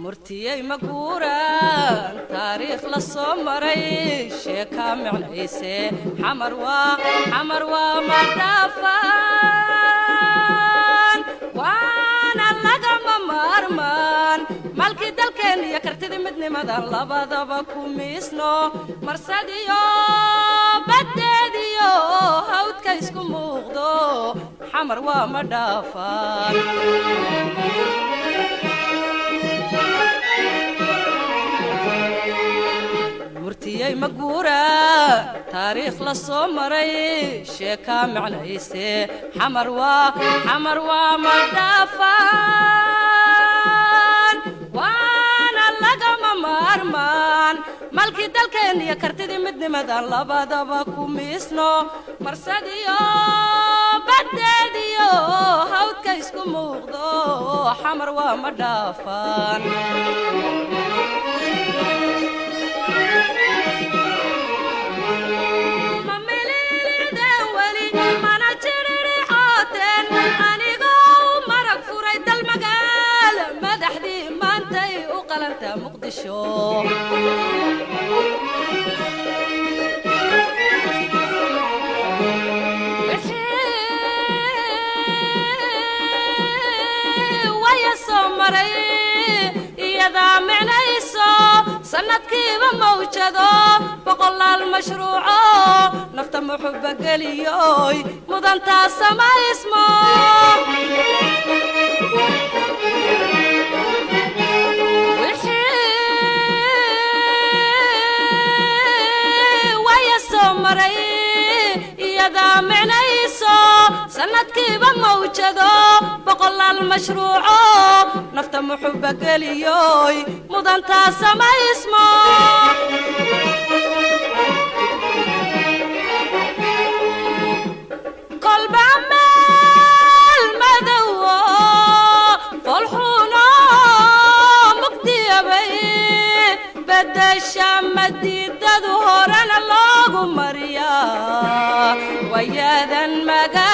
Murtiyey ma guuraan, taariikh la soo maray, sheekaa micnayse. Xamar waa, Xamar waa ma dhaafaan, waana lagama maarmaan. Malkii dalkeen iyo kartidii midnimadan labadaba ku miisno, marsadiyo baddeediyo hawdka isku muuqdo. Xamar waa ma dhaafaan. Murtiyey ma guuraa, taariikh la soo maray, sheekaa micnayse. Xamar waa, Xamar waa ma dhaafaan, waana lagama maarmaan. Malkii dalkeen iyo kartidii midnimadan labadaba ku miisno, marsadiyo baddeediyo hawdka isku muuqdo. Xamar waa ma dhaafaan. Ma mililideen weli, mana jiririxooteen anigoo u marag furay dal magaala madaxdii maantay u qalantaa Muqdisho. Wixii waya soo maray iyadaa micnayso, sanadkiiba mawjado boqolaal mashruuco nafta muxuba geliyoy mudantaa samaysmo. Wixii waya soo maray iyadaa micnayso, sanadkiiba mawjado boqolaal mashruuco nafta muxuba geliyoy mudantaa samaysmo. Kolba meel madowo foolxuno mugdiyabay bedesha madiidadu, horena loogu mariyaa wayadan maga